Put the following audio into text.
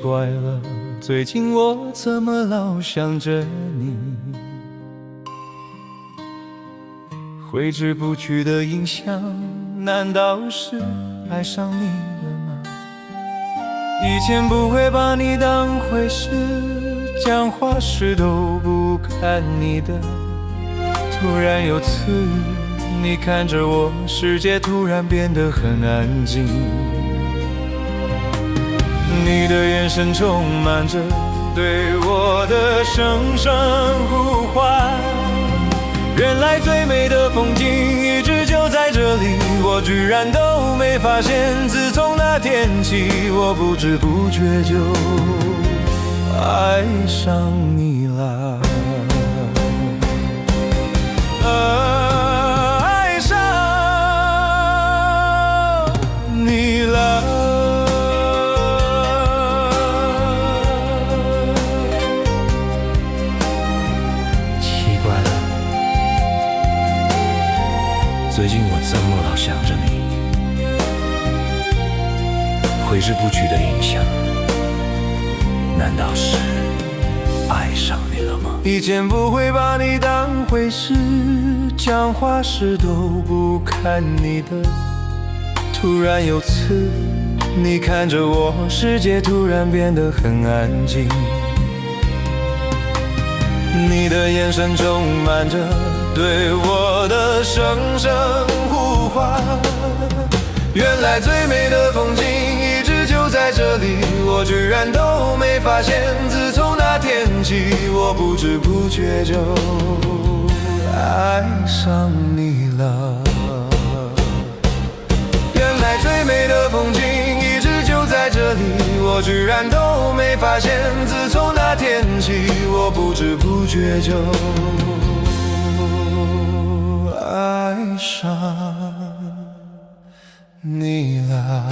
怪了，最近我怎麼老想着你？揮之不去的印象，難道是愛上你了嗎？以前不會把你當回事，講話時都不看你的。突然有次，你看着我，世界突然變得很安靜。你的眼神充滿着對我的聲聲呼喚。原來最美的風景一直就在這裡，我居然都沒發現。自從那天起，我不知不覺就愛上你了。愛上你了。奇怪了，最近我怎麼老想着你？揮之不去的印象，難道是愛上你了嗎？以前不會把你當回事，講話時都不看你的。突然有次，你看着我，世界突然變得很安靜。你的眼神充滿着對我的聲聲呼喚。原來最美的風景一直就在這裡，我居然都沒發現。自從那天起，我不知不覺就愛上你了。原來最美的風景一直就在這裡，我居然都沒發現。自從那天起，我不知不覺就愛上你了。